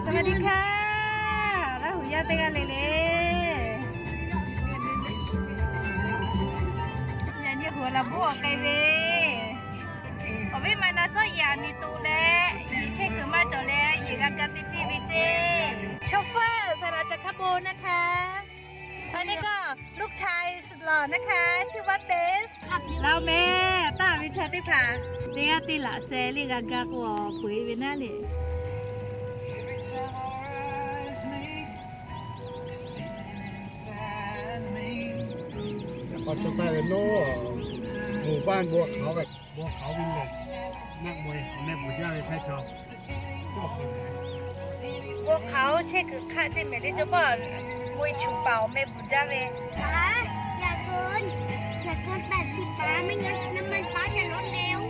สวัสดีค่ะ Laˇ huˍ yaˇ teˇ g'aˇ le le. Yaꞈ nyi Huˍ laˍ buˆ awˬ k'ai ve, awˬ viˉ ma na sawˉ yehˬ aˬ miˍ toꞈ leh, yehˬ chehˇ kuiˬ maˇ cawˬ leh, yehˬ g'a ga te piˇ ve ceˇ. Chauffeur สำหรับจะขับรถนะคะ อันนี้ก็ ลูกชายสุดหล่อนะคะ ชื่อว่าเตส Laˇ meh, taˇ ve chaw teˇ hpaˍ teˇ g'aˇ teˇ laꞈ sheh le g'a ga k'o, peuˬ ve naˉ le. K'awꞈ chawˬ taˍ ve naˉ, หมู่บ้านบัวขาว บัวขาว วิลเลจ naˆ maweh awˬ meh bvuhˬ jaˇ ve htaˇ chaw. Baw hk'aoˉ chehˇ kuiˬ hk'aˆ ceˇ mehˍ le, cawˇ paˇ mui chuˬ paˍ awˬ meh bvuhˬ jaˇ ve. Yaꞈ k'o, yaꞈ k'o แปดสิบ บาท ไม่งั้นน้ำมันป๊าจะลดเร็ว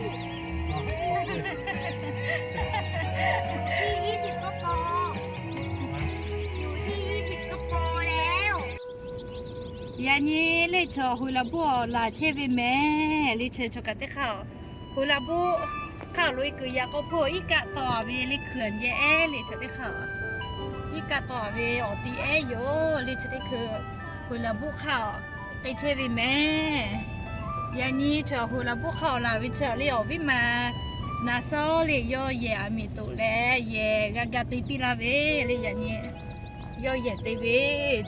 ที่ ยี่สิบ ก็พอ อยู่ที่ ยี่สิบ ก็พอแล้ว. Yaꞈ nyi le chaw Huˍ laˍ buˆ awˬ laˬ chehˇ ve mehˍ le, chaw kaꞈ teˇ hk'aˇ. Huˍ laˍ buˆ hk'aˆ lo e kuiˬ yaꞈ k'aw hpawˇ iˉ kaˆ tawˍ ve le, hkui yehˬ ehˉ le chaw teˇ hk'aˇ. Iˉ kaˆ tawˍ ve awˬ ti ehˉ yoˬ le, chaw teˇ hkui Huˍ laˍ buˆ hk'aˆ k'ai chehˇ ve mehˍ. Yaꞈ nyi chaw Huˍ laˍ buˆ hk'aˆ awˬ laˬ ve chaw le awˬ viˉ ma na sawˉ le yawˇ yehˬ aˬ miˍ toꞈ leh yehˬ g'a ga te piˇ laˇ ve le. Yaꞈ nyi yawˇ yehˬ te ve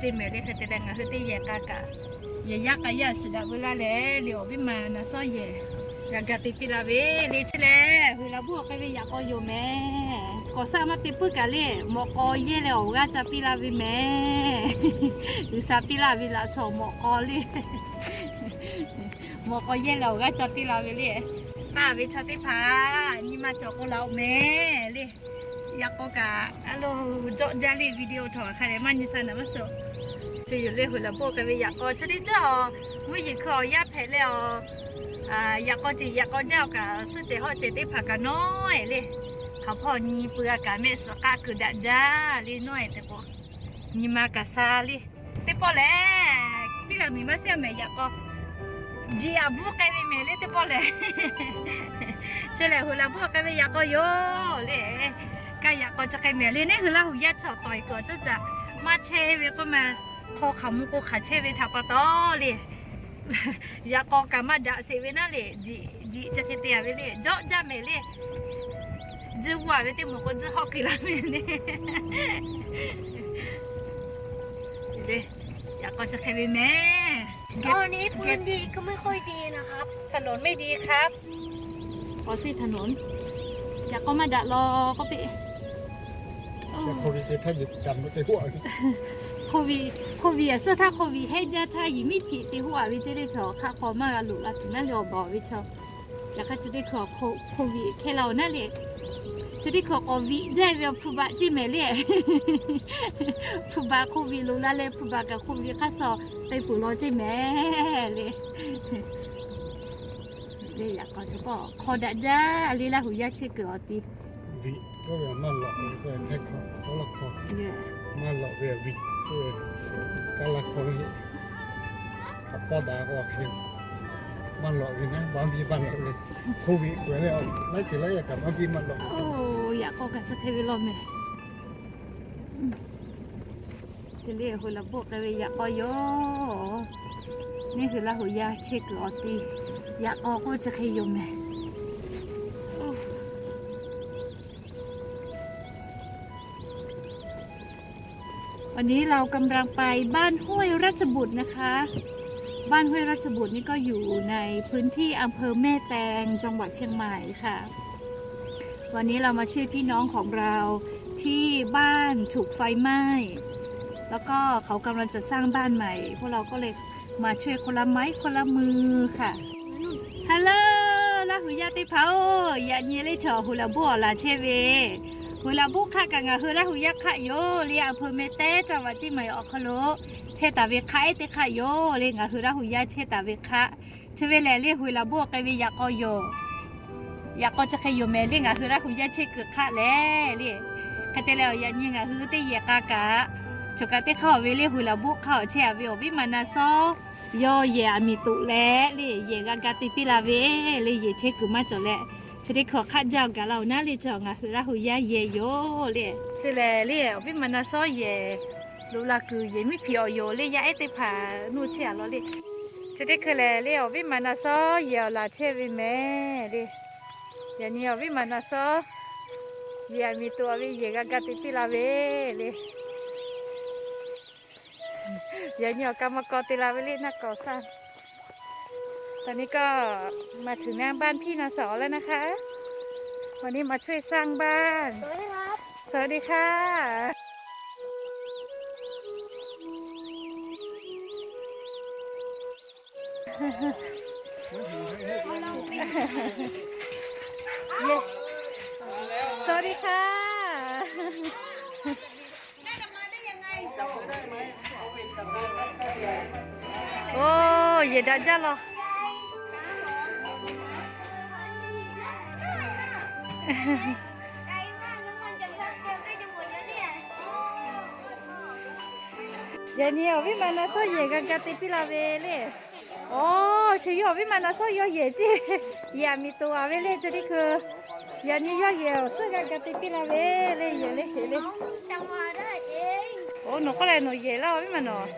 ceˇ mehˍ le. Hk'e te leh ngaˬ hui teˇ yehˬ k'a kaꞈ, yehˬ yaˇ k'a yaˇ shiˍ daꞈ ve laˇ leh le awˬ viˉ ma na sawˉ yehˬ g'a ga te piˇ laˇ ve le. Chi lehˬ Huˍ laˍ buˆ awˬ k'ai ve yaꞈ k'aw yoˬ mehˍ. K'awꞈ shaˆ maˇ te puiˉ kaꞈ le, mawꞈ k'aw yehˇ leh awˬ g'aˇ ca piˇ laˇ ve mehˍ. G'uiˬ sha piˇ laˇ ve laꞈ shawnˍ mawꞈ k'aw le. Mawꞈ k'aw yehˇ leh awˬ g'aˇ ca piˇ laˇ ve le. Taˇ ve chaw teˇ hpaˍ nyi ma cawˬ k'o laˬ oˬ mehˍ le. Yaꞈ k'aw kaꞈ a lo jawˆ jaˇ le, video htaꞈ hk'a dehꞈ maˇ nyi sha naˍ maˇ suh. Chi yoˬ le Huˍ laˍ buˆ k'ai ve yaꞈ k'aw chi teˇ ceuˬ awˬ, mvuhˇ yeˬ hkui awˬ yaˇ hpehꞈ leh awˬ, yaꞈ k'aw ceˬ yaꞈ k'aw jaˇ awˬ kaꞈ suhˉ cehˬ hawˆ cehˬ teˇ hpaˍ kaꞈ nawˉ e le. Hk'aˬ hpawˇ nyi pui a kaꞈ mehˆ suhˍ k'aˆ kuiˬ daꞈ jaˇ le nawˉ e tehꞈ k'o, nyi ma kaꞈ sha le. Teˇ pawˆ lehˬ, piˇ laˬ miˬ maˇ shiˉ mehˍ yaꞈ k'aw. Jiꞈ aꞈ buˆ k'ai ve mehˍ le teˇ pawˆ lehˬ. Chi lehˬ Huˍ laˍ buˆ k'ai ve yaꞈ k'aw yoˬ le. Kaˇ yaꞈ k'aw chi hk'e mehˍ le. Neˇ hui Laˇ huˍ yaˇ chaw tawˍ e kuiˬ awˬ ceuˬ caꞈ maˇ chehˇ ve k'oˆ ma, hk'aw hk'aˬ mvuh k'o hk'aˬ chehˇ ve htaꞈ pa taw le. Yaꞈ k'aw kaꞈ maˇ daꞈ sheˍ ve naˉ le, jiꞈ, jiꞈ chi hk'e te a ve le, jawˆ jaˇ mehˍ le. Tzuhˇ g'uˇ a ve teˇ moˍ k'o tzuhˇ hawˆ hk'e laˇ ve le. Yaꞈ k'aw chi hk'e ve mehˍ. ตอนนี้พื้นที่ก็ไม่ค่อยดีนะครับ ถนนไม่ดีครับ Awˬ se htaꞈ nawˬ yaꞈ k'aw maˇ daꞈ law k'oˆ piˇ. Hk'oˆ ve hk'oˆ ve a suhˉ htaˇ hk'oˆ ve heˆ jaˇ htaˇ yiˍ miˉ hpiꞈ te hoˆ a ve ceˇ le chaw hk'aˆ hk'aw maˇ g'a loꞈ la tuˬ naˉ le awˬ baˬ ve chaw. Yaꞈ hk'aˇ chi teˇ hkui hk'oˆ ve hk'e la awˬ naˉ le. Chi teˇ hkui k'awꞈ viꞈ jaˇ ve awˬ hpu baꞈ ceˇ mehˍ le. Hpu baꞈ hk'oˆ ve loꞈ la leh hpu baꞈ kaꞈ hk'oˆ ve hk'aˇ suh te peuˬ law ceˇ mehˍ le. Le yaꞈ k'aw chi k'o hk'aw daꞈ jaˇ le Laˇ huˍ yaˇ chehˇ kuiˬ awˬ ti. Viꞈ k'oˆ ve maˇ lawꞈ ve k'oˆ ve hk'e hk'aw k'aw laˇ hk'aw, maˇ lawꞈ ve viꞈ k'oˆ ve, kaˇ laˇ hk'aw ve heˆ. Hk'aˬ pawˇ daꞈ k'o hk'e maˇ lawꞈ ve naˉ, baˆ biˇ maˇ lawꞈ ve. Hk'oˆ ve k'oˆ leh laiˉ ceuˬ laiˉ yaˇ kaꞈ baˆ biˇ maˇ lawꞈ ve. Yaꞈ k'aw kaꞈ chi hk'e ve law mehˍ. Chi le Huˍ laˍ buˆ k'ai ve yaꞈ k'aw yoˬ. Neˇ hui Laˇ huˍ yaˇ chehˇ kuiˬ awˬ ti yaꞈ k'aw k'oˆ chi hk'e yoˬ mehˍ.วันนี้เรากำลังไปบ้านห้วยราชบุตรนะคะ บ้านห้วยราชบุตรนี่ก็อยู่ในพื้นที่อำเภอแม่แตง จังหวัดเชียงใหม่ค่ะ วันนี้เรามาช่วยพี่น้องของเราที่บ้านถูกไฟไหม้ แล้วก็เขากำลังจะสร้างบ้านใหม่ พวกเราก็เลยมาช่วยคนละไม้คนละมือค่ะ Hello, Laˇ huˍ yaˇ teˇ hpaˍ-oˬ, yaꞈ nyi le chaw Huˍ laˍ buˆ awˬ laˬ chehˇ ve. Huˍ laˍ buˆ hk'aˆ kaꞈ ngaˬ hui Laˇ huˍ yaˇ hk'aˆ yoˬ le, อำเภอแม่แตง จังหวัดเชียงใหม่ awˬ hk'aw lo chehˇ taˍ ve hk'aˆ ehˉ teˇ hk'aˆ yoˬ le, ngaˬ hui Laˇ huˍ yaˇ chehˇ taˍ ve hk'aˆ. Chi ve lehˬ le Huˍ laˍ buˆ k'ai ve yaꞈ k'aw yoˬ. Yaꞈ k'aw chi hk'e yoˬ mehˍ le, ngaˬ hui Laˇ huˍ yaˇ chehˇ kuiˬ hk'aˆ lehˬ le. Hk'e te leh awˬ yaꞈ nyi ngaˬ hui teˇ yehˬ k'a kaꞈ, choˬ kaꞈ teˇ hk'aˇ ve le Huˍ laˍ buˆ hk'aˆ awˬ chehˇ a ve awˬ viˉ ma na sawˉ yawˇ yehˬ aˬ miˍ toꞈ leh le, yehˬ g'a ga te piˇ la ve le, yehˬ chehˇ kuiˬ maˇ cawˬ leh, Chi teˇ hkui awˬ hk'aˆ jaˇ awˬ gaˬ la-oˬ naˉ le, chi ngaˬ hui Laˇ huˍ yaˇ yehˬ yoˬ le. Chi lehˬ le, awˬ viˉ ma na sawˉ yehˬ loꞈ la kuiˬ yehˬ miˉ hpiꞈ awˬ yoˬ le, yaˇ ehˉ teˇ hpaˍ nuˇ chehˇ a law le. Chi teˇ hkui lehˬ le, awˬ viˉ ma na sawˉ yehˬ awˬ laˬ chehˇ ve mehˍ le. Yaꞈ nyi awˬ viˉ ma na sawˉ yehˬ aˬ miˍ toꞈ a ve yehˬ g'a ga te piˇ la ve le. Yaꞈ nyi awˬ ka ma kaw te la ve le naˆ kawˍ saˇ. ตอนนี้ก็มาถึงหน้าบ้านพี่นาสอแล้วนะคะ วันนี้มาช่วยสร้างบ้าน สวัสดีค่ะ สวัสดีค่ะ Oˇ, yehˬ daꞈ jaˇ law. Yaꞈ nyi awˬ viˉ ma na sawˉ yehˬ g'a ga te piˇ la ve le. Oˇ, chi yawˇ awˬ viˉ ma na sawˉ yawˇ yehˬ ceˇ, yehˬ aˬ miˍ toꞈ a ve le, chi teˇ hkui. Yaꞈ nyi yawˇ yehˬ awˬ suhˉ g'a ga te piˇ la ve le, yehˬ le heˍ le. Oˇ, nawˬ k'oˆ leh nawˬ yehˬ laˇ awˬ viˉ ma nawˬ.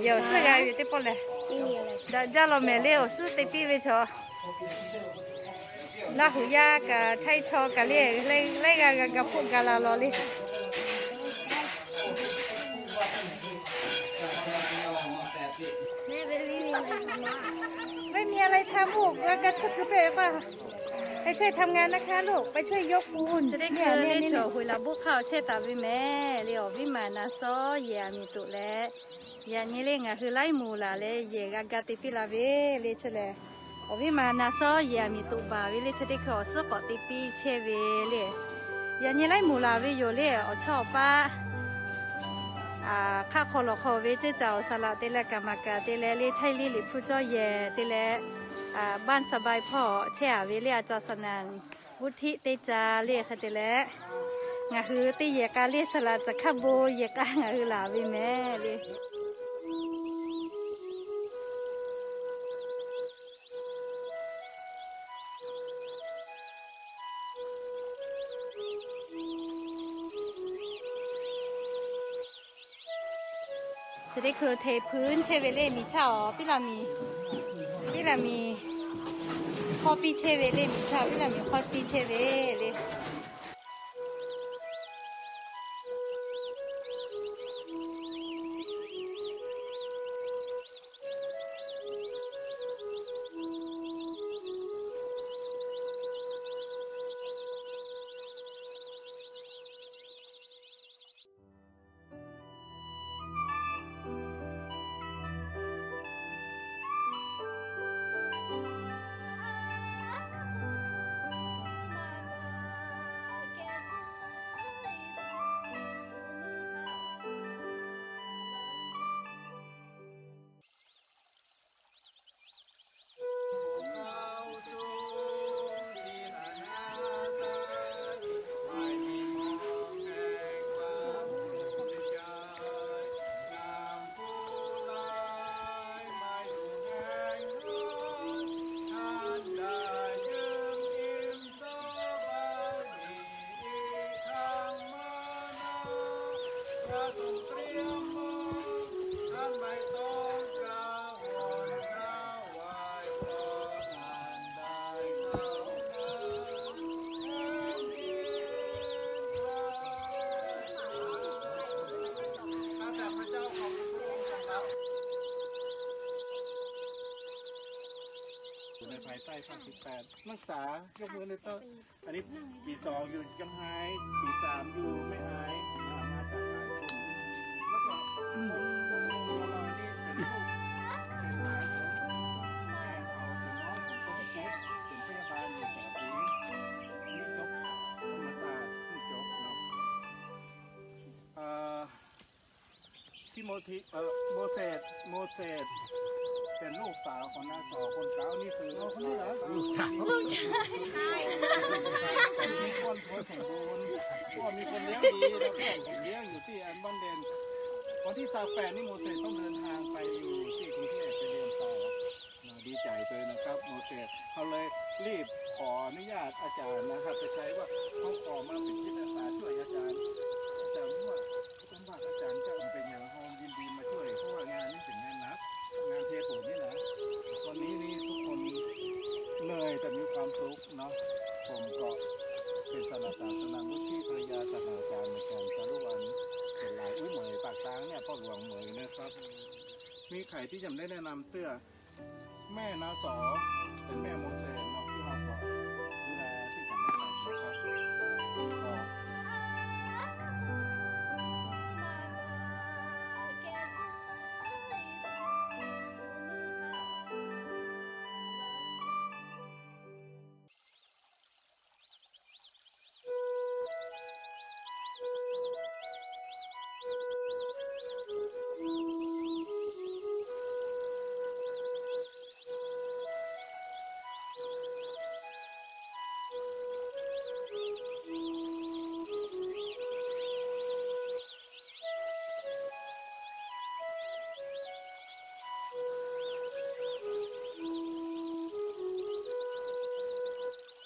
Yehˬ awˬ suhˉ g'a ve teˇ pawˆ lehˬ, daꞈ jaˇ law mehˍ le, awˬ suhˉ te piˇ ve chaw. Laˇ huˍ yaˇ kaꞈ Htaiˇ chaw kaꞈ le, laiˉ g'aˇ g'a ga hpoˆ ga la law le. Ve mi a laiˬ htaˇ mvuhˇ g'a ga tsuhˇ keu pehˇ ve k'o, ไปช่วยทำงานนะคะลูก ไปช่วยยกปูน Chi teˇ hkui le, chaw hui laˬ boˆ hk'aˇ awˬ chehˇ taˍ ve mehˍ le, awˬ viˉ ma na sawˉ yehˬ aˬ miˍ toꞈ leh, yaꞈ nyi le ngaˬ hui laiˉ moˍ laˬ leh yehˬ g'a ga te piˇ la ve le. Chi lehˬ, awˬ viˉ ma na sawˉ yehˬ aˬ miˍ toꞈ baˬ ve le, chi teˇ hkui awˬ suhˉ k'awꞈ te piˇ chehˇ ve le. Yaꞈ nyi laiˉ moˍ laˬ ve yoˬ le, awˬ chawˇ awˬ paˆ hk'aˆ hk'aw lawˬ hk'aw ve ceˇ caˬ awˬ saˍ laꞈ te leh kaˍ maˍ kaˍ te leh le, Htaiˇ liˇ liꞈ hpu cawˇ yehˬ te leh, บ้านสบายพ่อ chehˇ a ve le, a ca saˍ naˍ vuˇ htiˆ teˇ ca le hk'e te leh, ngaˬ hui teˇ yehˬ k'a le saˍ laꞈ caˬ hk'aˇ bon yehˬ k'a ngaˬ hui laˬ ve mehˍ le. Chi teˇ hkui hteꞈ hpu chehˇ ve le, miˬ chaˇ awˬ piˉ la miˬ, piˉ la miˬ hk'awˇ piˇ chehˇ ve le, miˬ chaˇ piˉ la miˬ hk'awˇ piˇ chehˇ ve le. Hk'aˬ te ภาคสิบแปด นักศึกษายกมือเลยเถอะ อันนี้ปีสองอยู่เชียงราย ปีสามอยู่แม่สาย อ่า มาจากหลายกลุ่ม แล้วก็ อืม ตัวเรานี่เป็นลูก เป็นหลานของแม่เขา เป็นน้องของคนที่เจ็ด เป็นพยาบาลอยู่แถวนี้ นี่จบธรรมศาสตร์ เพิ่งจบเนาะ เอ่อ ทิโมธี เอ่อ โมเสส โมเสส เป็นลูกสาวของนางสองคนเก่า นี่คือ อ๋อ คนนี้เหรอ ลูกสาว ลูกชาย ใช่ มีครอบครัวสมบูรณ์ ก็มีคนเลี้ยงดี แล้วก็ผมเลี้ยงอยู่ที่แอนบอนเดน วันที่สามแปดนี่โมเสสต้องเดินทางไปอยู่ที่กรุงเทพ ดีใจด้วยนะครับ โอเค เขาเลยรีบขออนุญาตอาจารย์นะครับ จะใช้ว่าเขาขอมาเป็นจิตอาสาช่วยอาจารย์ อาจารย์ว่า อาจารย์ว่าอาจารย์ก็เป็นอย่างเรายินดีมาช่วย เพราะว่างานนี้เป็นงานหนัก งานเทปูนนี่นะ วันนี้นี่ทุกคนเหนื่อยแต่มีความสุขเนาะ ผมก็เป็นสนับสนุนวุฒิภรรยาจากอาจารย์เหมือนกัน จารุวรรณ เป็นหลาย อุ้ย เหมย ปากตางเนี่ย พ่อหลวงเหมยนะครับ มีใครที่ยังได้แนะนำเตื้อ แม่นาสอ เป็นแม่มนเสนเนาะ ที่เราก็ดูแลที่จังหวัดนะครับ ก็